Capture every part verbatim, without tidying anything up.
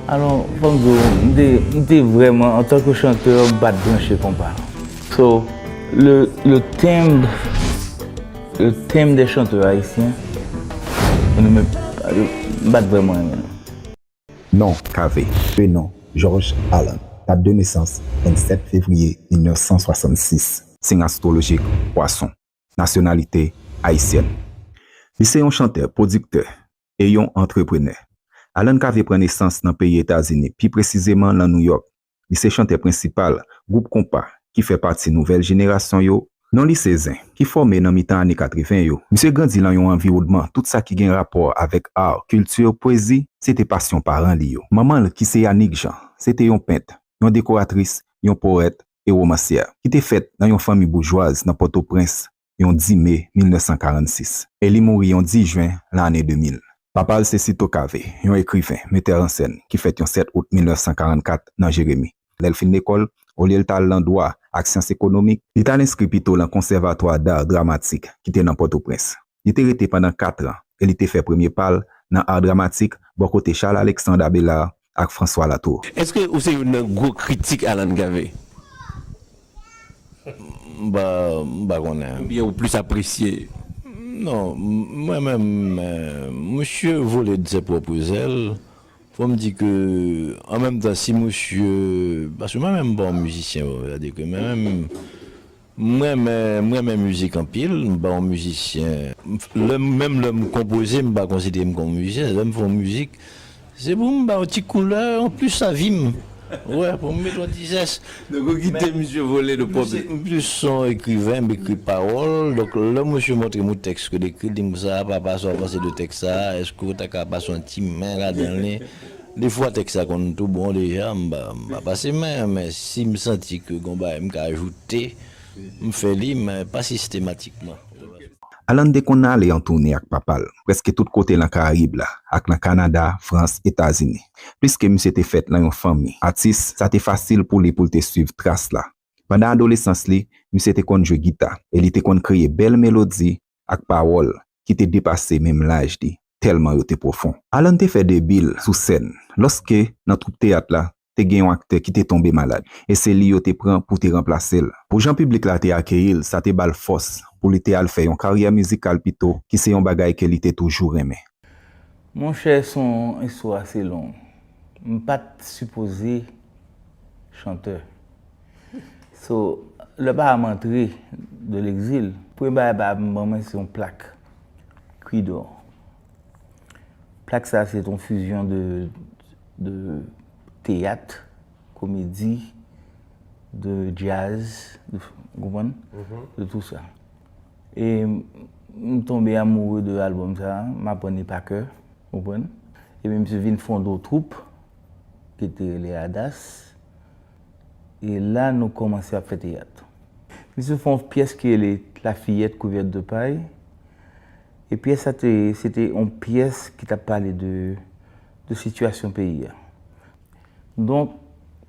Alò, fò m di w, m te, m te vrèman, antanke chantè, m pa t branche konpa. So, le, le timbre, le timbre des chanteurs haïtiens, m pa t vrèman renmen l. Non, Cavé. Prenon, Georges Alan. Dat de nesans, vennsèt fevriye mil nèf san swasannsis. Siy astwolojik, Pwason. Nasyonalite, ayisyèn. Li se yon chantè, pwodiktè e yon antreprenè. Alan Cavé pran nesans nan peyi Etazini, pi presizeman nan Nouyòk. Li se chantè prensipal gwoup konpa ki fè pati nouvèl jenerasyon yo. Non li se Zen, ki fòme nan mitan ane katreven yo. Misye grandi lan yon anviwònman tout sa ki gen rapò avèk ar, kilti, pwezi, se te pasyon paran li yo. Manman l ki se Yanick Jean, se te yon pent, yon dekoratris, yon powèt e womansyè, ki te fèt nan yon fanmi boujwaz nan Pòtoprens yon dis me mil nèf san karannsis, e li mouri yon dis jen lane de mil. Papa l se Cito Cavé, yon ekriven, metè an sèn, ki fèt yon sèt out mil nèf san karannkat nan Jeremi. Lè l fin lekòl, olye l t al nan dwa ak syans ekonomik, li t al enskri pito lan Conservatoire d'Art Dramatique ki te nan Pòtoprens. Li te rete pandan kat an e li te fè premye pa l nan ar dramatik bò kote Charles Alexandre Abélard ak François Latour. Èske ou se youn nan gwo kritik Alan Cavé? M pa, m pa konnen. Oubyen ou plis apresye? Non, mwen menm, euh, monsieur volait de ses propres ailes. Fò m di ke, an menm tan, si misye, paske mwen menm m pa yon mizisyen, sètadi ke mwen menm, m renmen, m renmen mizik anpil, m pa yon mizisyen. Lè m, menm lè m konpoze, m pa konsidere m kòm mizisyen, lè m fè yon mizik, se pou m ba yon ti koulè anplis a vi m. Wè, pou m met yon ti zès. Donk ou kite misye vole de pòt. M plis se yon ekriven, m ekri pawòl. Donk lè misye montre m yon tèks ke l ekri, l di m sa, papa, sa w panse de tèks sa a? Èske w ta ka pase yon ti men ladan li? Defwa tèks la konn tou bon deja, m pa, m pa pase men, men si m santi ke gon bagay m ka ajoute, m fè li, men pa sistematikman. Alan te konn ale an toune ak papa l, prèske tout kote lan Karayib la, ak lan Kanada, Frans, Etazini. Pliske misye te fèt lan yon fanmi atis, sa te fasil pou li pou l te swiv tras la. Pandan adolesans li, misye te konn jwe gita, e li te konn kreye bèl melodi ak pawòl ki te depase menm laj li, tèlman yo te pwofon. Alan te fè debi l sou sèn, lòske nan twoup teyat la, te gen yon aktè ki te tonbe malad, e se li yo te pran pou te ranplase l. Pou jan piblik la te akeyi l, sa te ba l fòs pou li te al fè yon karyè mizikal pito, ki se yon bagay ke li te toujou renmen. Monchè, se yon istwa ase long. M pa t sipoze chantè. So, lè papa m antre de l'exil, premye bagay papa m ban mwen se yon plak Kwidò. Plak sa se te yon fizyon de, de teyat, komedi, de djaz, de, w konprann? De tou sa. E m tonbe amoure de albòm sa, m aprann li pa kè, w konprann? Epi misye vin fonde yon twoup ki te rele Adas. E la nou kòmanse ap fè teyat. Misye fè yon pyès ki rele La fillette couverte de paille. E pyès sa te, se te yon pyès ki t ap pale de, de sitiyasyon peyi a. Donk,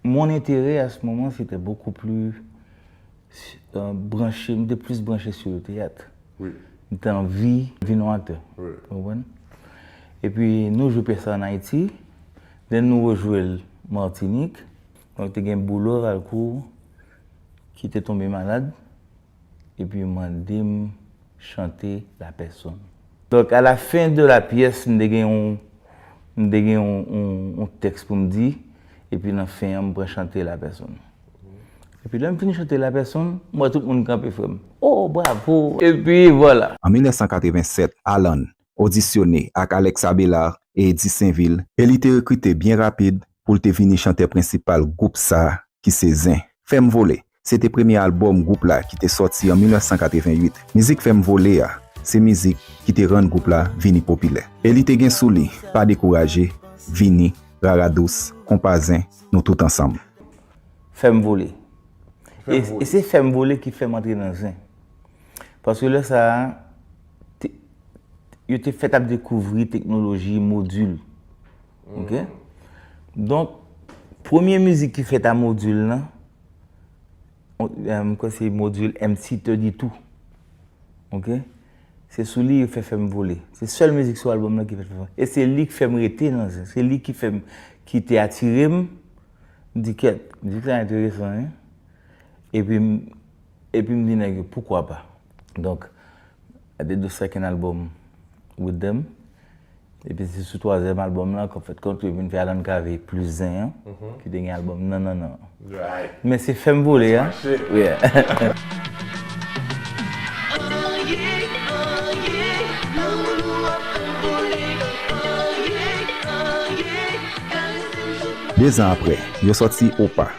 mon enterè a se moman se te bokou pli euh, branche, m te plis branche sou le teyat. M te anvi vin yon aktè. Ou konprann? Epi nou jwe pyès sa ann Ayiti, then nou rejwe l Matinik. Donk te gen Boulo Valcourt ki te tonbe malad, epi yo mande m chante La Personne. Donk a la fen de la pyès, m te gen yon, m te gen yon, yon, yon tèks pou m di, epi nan fen an, m pran chante La Personne. Epi lè m fin chante La Personne, m wè tout moun kanpe, frè m. Oh, bravo! Epi vwala. An mil nèf san katreven sèt, Alan odisyone ak Alex Abelard e Eddy Sainvil, e li te rekrite byen rapid pou l te vini chantè prensipal gwoup sa a ki se Zen. Fè m vole se te premye albòm gwoup la ki te sòti an mil nèf san katreven uit. Mizik Fè m vole a se mizik ki te rann gwoup la vini popilè. E li te gen sou li Pa dekouraje, Vini, Rara dous, Konpa Zen, Nou tout ansanm. Fè m vole. E, e se Fè m vole ki fè m antre nan Zen. Paske lè sa a, te, yo te fèk ap dekouvri teknoloji modil. Ok? Donk, premye mizik ki fèt a modil lan, on- eh, m kwè se modil M C thirty-two. Ok? Se sou li yo fè fè m vole. Se sèl mizik sou albòm nan ki fè fè m. E se li k fè m rete nan zen. Se li ki fè m, ki te atire m. M di kèt, mizik sa enteresan, wi. Epi m, epi m di nèg yo, poukwa pa? Donk, I did the second album with them. Epi se sou twazyèm albòm lan k'an fèt kont yo vin fè Alan Cavé plis zen an, ki te gen albòm Nan Nan Nan. Men se fè m vole a. Yeah. Dezan apre, yo sòti Opa,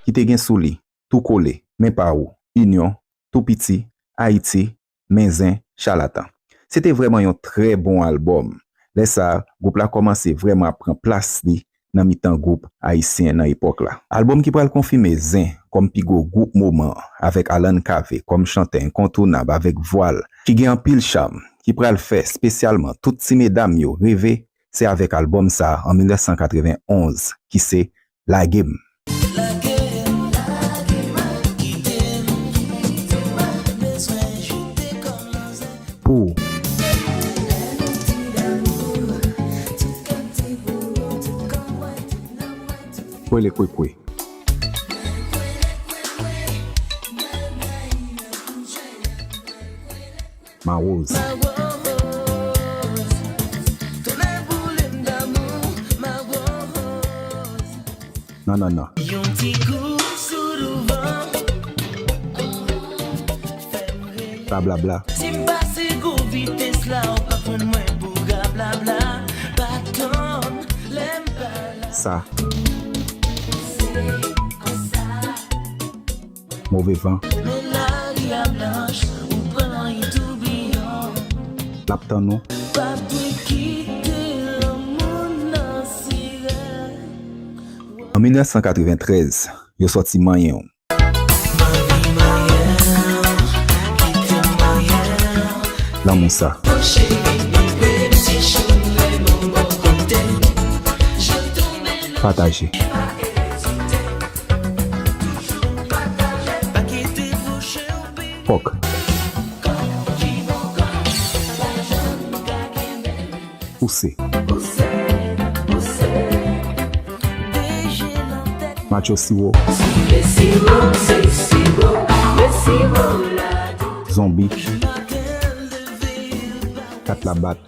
ki te gen sou li Tou Kole, Men Pa Ou, Inyon, Tou Piti, Ayiti, Men Zen, Chalatan. Se te vrèman yon trè bon albòm. Lè sa a, gwoup la kòmanse vrèman ap pran plas li nan mitan gwoup ayisyen nan epòk la. Albòm ki pral konfime Zen kòm pi gwo gwoup moman an, avèk Alan Cavé kòm chantè enkontounab avèk vwa l ki gen anpil cham, ki pral fè espesyalman tout ti medam yo reve, se avèk albòm sa a an mil nèf san katrevenn onz, ki se Lage m. Pou Kwele kwekwe. Mawoz. Nan, nan, nan. Blablabla. Sa. Move van. L ap tann ou. An mil nèf san katreventrèz, yo sòti Manyen w. Lanmou sa. Pataje. Fòk. Pouse. Macho siwo. Zonbi. Kat la bat.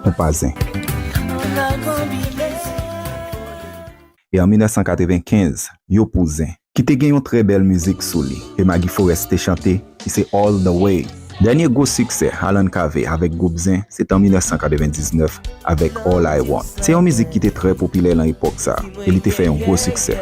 Konpa zen. E an mil nèf san katrevenkenz, yo pou zen, ki te gen yon trè bèl mizik sou li, ke Maggie Forrest te chante, ki se All the Way. Dènye gwo siksè Alan Cavé avèk gwoup Zen, se te an mil nèf san katrevendiznèf avèk All I Want. Se yon mizik ki te trè popilè nan epòk sa a, e li te fè yon gwo siksè.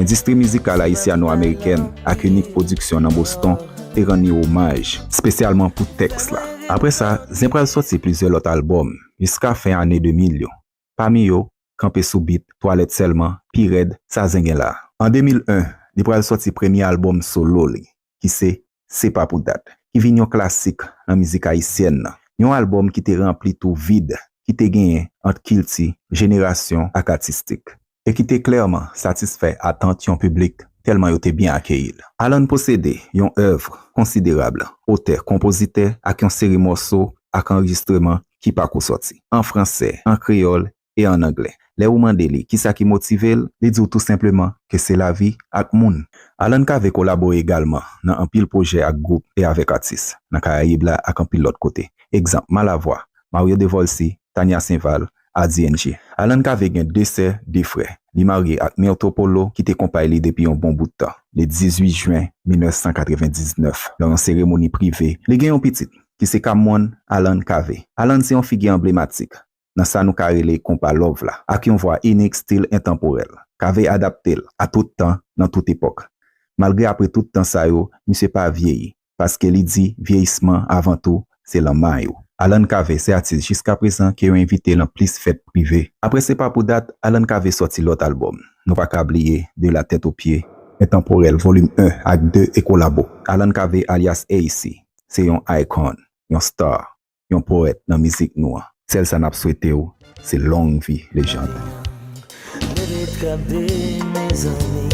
Endistri mizikal ayisyano-amerikèn ak Unique Production nan Boston te rann li omaj, espesyalman pou tèks la. Apre sa, Zen pral sòti plizyè lòt albòm, jiska fen ane de mil yo. Pami yo, Kanpe sou Bit, Twalèt Sèlman, Pi Rèd, Sa Zen Gen La. An de mil en, li pral sòti premye albòm solo li, ki se Se Pa Pou Dat, ki vin yon klasik nan mizik ayisyèn nan. Yon albòm ki te ranpli tou vid ki te genyen ant kilti, jenerasyon ak atistik, e ki te klèman satisfè atant yon piblik tèlman yo te byen akeyi l. Alan posede yon èv konsiderab, otè, konpozitè ak yon seri mòso ak anrejistreman ki pako sòti. An fransè, an kreyòl e an anglè. Lè ou mande li kisa ki motive l, li di w tou senpleman ke se lavi ak moun. Alan Cavé kolabore egalman nan anpil pwojè ak gwoup e avèk atis, nan Karayib la ak anpil lòt kote. Egzanp, Malavwa, Mario Devolcy, Tania Saint-Val, Addy N G. Alan Cavé gen de sè, de frè. Li marye ak Myrtho Polo, ki te konpay li depi yon bon bout tan, le dizuit jen mil nèf san katrevendiznèf, nan yon seremoni prive. Li gen yon pitit, ki se Kamwan Alan Cavé. Alan se yon figi anblematik nan sa nou ka rele konpa love la, ak yon vwa inik, stil entanporèl. Cavé adapte l a tout tan, nan tout epòk. Malgre apre tout tan sa yo, misye pa vyeyi, paske li di vyeyisman avan tou se lanmay ou. Alan Cavé se atis jiskaprezan ke yo envite nan plis fèt prive. Apre Se Pa Pou Dat, Alan Cavé sòti lòt albòm. Nou pa ka bliye De La Tête aux Pieds, Entanporèl, volim en ak de e kolabo. Alan Cavé alyas A C, se yon icon, yon star, yon powèt nan mizik nou an. Sèl sa n ap swete w, se long vi, lejand. Leve trap de mezanmi,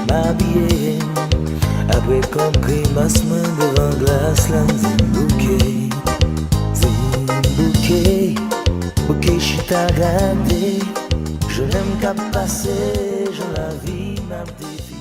mabiye m. Apre kòb grimas mwen devan glas la, m di m bouke, di m bouke, bouke chita gade. Jounen m k ap pase, jan lavi m ap defi.